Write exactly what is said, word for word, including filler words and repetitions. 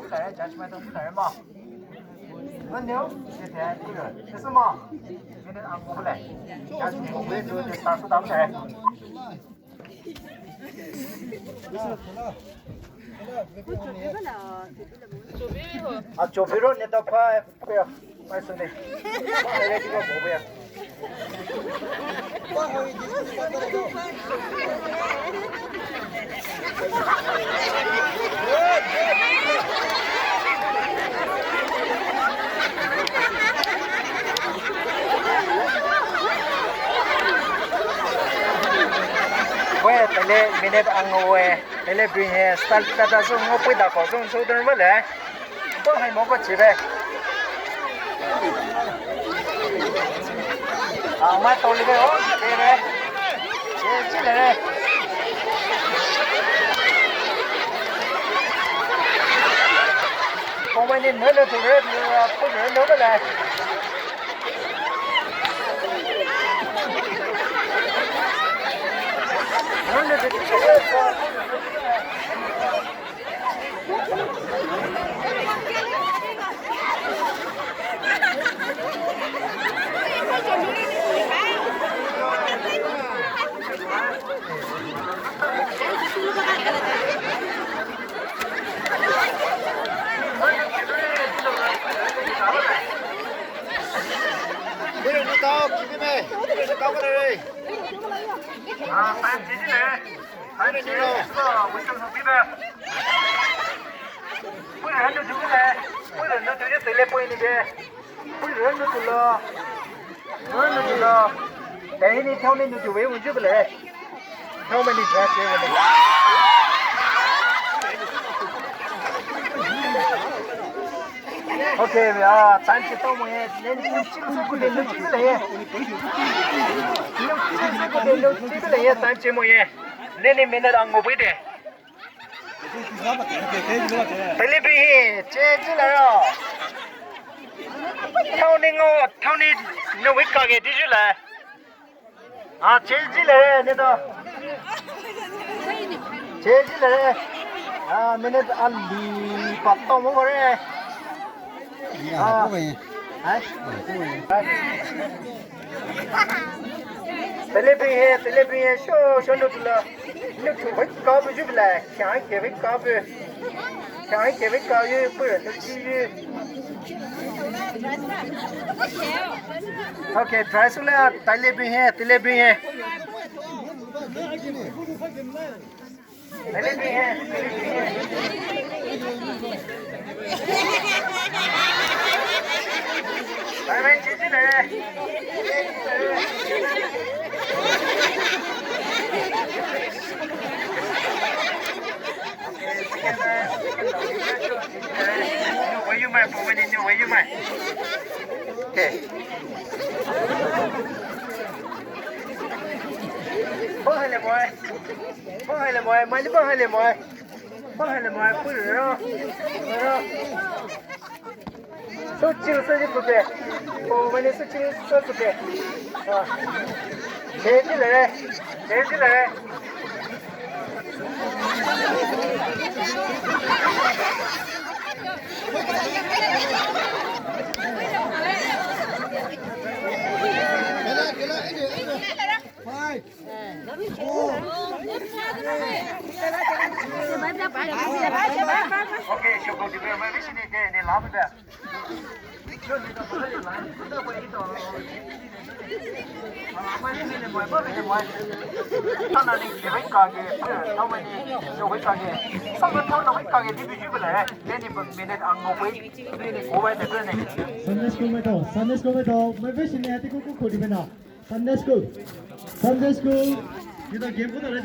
Judge mai tong mai ma. Ngan nyo, ye te, ye te, ye se ma. Minute ang ko le. Judge ko le, to le, start to down le. A, chopiro ne to pa, pa, pa sune. Pa, re ki ko bo ya. Wei, tele minute ang wei, tele bring he, start kata sung ngo pui da ko sung sung dun wei le. Bang hai mo ko chi be. A, ma to le be o, be be. Chi, chi le. Ko ma ni mo le to le, mo le to le, mo le. Mo le to le. Puirei nou tulo. Puirei nou tulo. Tei ni thao ni nou tu wei wun ju bele. Thao mai ni ja ke wele. Okay, a, time chi tao mo ye. Nen ni chi su ku de nou chi bele ye. Nou chi su ku de nou chi bele ye, time chi mo ye. Nen ni minute ang mo bui de. Tele bring he, che ji la ro. Thao ni ngo, thao ni no wei ka ge di ju la. A, che ji le, ne to. Che ji le. A, minute ali pa to mo re. Ya, ko wei. Hai? Tele bring he, tele bring he, sho, sho nou tulo. Nou tu wei ka bu ju bele, kya ke wei ka bu. Kya ke wei ka yu, puirei nou chi yu. Okay, try su le, tele bring he, tele bring he. Okay. Bang hai le moi. Bang hai le moi, mai ni bang hai le moi. Bang hai le moi, puirei ro. Ro. Su chiu su ji ku de. O, mai ni su chiu su ku de. A. Che ji le. Che ji le. Five. Okay, shoko di be, mai ni shi ni de, ni la be. Sunday school mai to, Sunday school mai to, mai vei shi ni ati ku ku ku di be na. Sunday school. Sunday school. Kita game ko ta le.